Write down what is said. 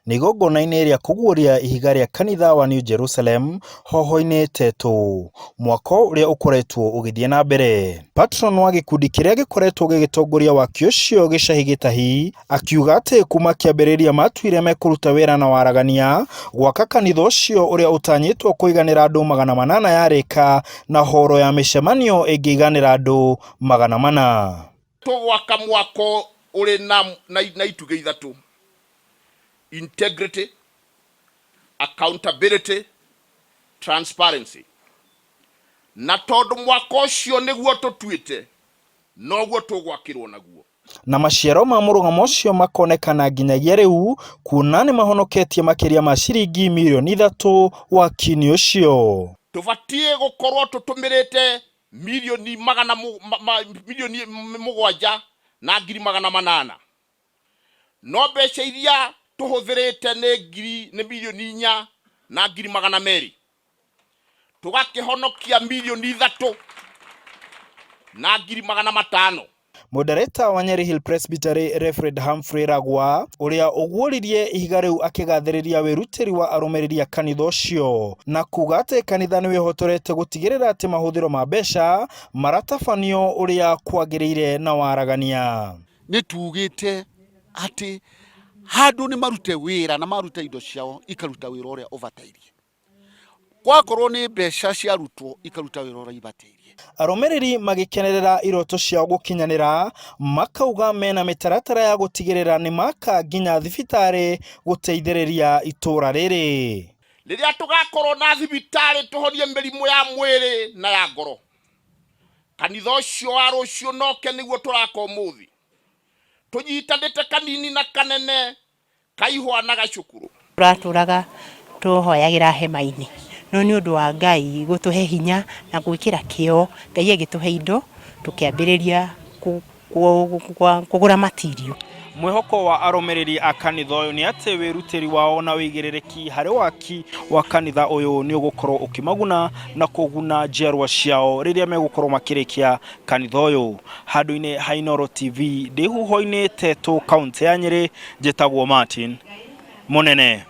Nĩ igongona-inĩ rĩa kũguũria ihiga rĩa kanitha wa New Jerusalem Hoho-inĩ Tetũ, mwako ũrĩa ũkoretwo ũgĩthiĩ na mbere. Patron wa gĩkundi kĩrĩa gĩkoretwo gĩgĩtongoria waki ũcio Gĩcahi Gĩtahi akiuga atĩ kuma kĩambĩrĩria matuire mekũruta wĩra na waragania gwaka kanitha ũcio ũrĩa ũtanyĩtwo kũiganĩra andũ 800 yarĩka na horo ya mĩcemanio ĩngĩiganĩra andũ 400. Tũgwaka mwako ũrĩ na, na, na itugĩ ithatũ: integrity, accountability, transparency. Na tondũ mwako ũcio nĩguo tũtuĩte, noguo tũgwakĩrwo naguo. Na maciaro ma mũrũgamo ũcio makonekana nginyagia rĩu kuona nĩ mahonoketie makĩria ma ciringi mirioni 3 waki-inĩ ũcio. Tũbatiĩ gũkorwo tũtũmĩrĩte mirioni magana mirioni 8,800,000, no mbeca iria tũhũthĩrĩte nĩ ngiri nĩ mirioni 4,200,000, tũgakĩhonokia mirioni 3,500,000. Moderator wa Nyeri Hill Presbytery Reverend Humphrey Ragwa ũrĩa ũguũririe ihiga rĩu akĩgathĩrĩria wĩrutĩri wa arũmĩrĩri a kanitha ũcio na kuga atĩ kanitha nĩ wĩhotorete gũtigĩrĩra atĩ mahũthĩro ma mbeca maratabanio ũrĩa kwagĩrĩire na waragania. Nĩ tugĩte atĩ handũ nĩ marute wĩra na marute indo ciao ikaruta wĩra ũrĩa ũbatairie. Kwakorwo nĩ mbeca ciarutwo ikaruta wĩra ũrĩa ibatairie. Arũmĩrĩri magĩkenerera iroto ciao gũkinyanĩra, makauga mena mĩtaratara ya gũtigĩrĩra nĩ maka nginya thibitarĩ gũteithĩrĩria itũra rĩrĩ. Rĩrĩa tũgakorwo na thibitarĩ tũhonie mĩrimũ ya mwĩrĩ na ya ngoro. Kanitha ũcio wa rũciũ noke nĩguo tũraka ũmũthĩ. Tũnyitanĩte kanini na kanene, kaihwa na gacukuru. Tũratũraga tũhoyagĩra hema-inĩ, no nĩ ũndũ wa Ngai gũtũhe hinya na gwĩkĩra kĩo, Ngai agĩtũhe indo tũkĩambĩrĩria kũgũra material. Mwĩhoko wa arũmĩrĩri a kanitha ũyũ nĩ atĩ wĩrutĩri wao na ũigĩrĩrĩki harĩ waki wa kanitha ũyũ nĩ ũgũkorwo ũkĩmaguna na kũguna njiarwa ciao rĩrĩa megũkorwo makĩrĩkia kanitha ũyũ. Handũ-inĩ ha Inooro TV ndĩ huho-inĩ Tetũ, kaũntĩ ya Nyĩrĩ, njĩtagwo Martin Mũnene.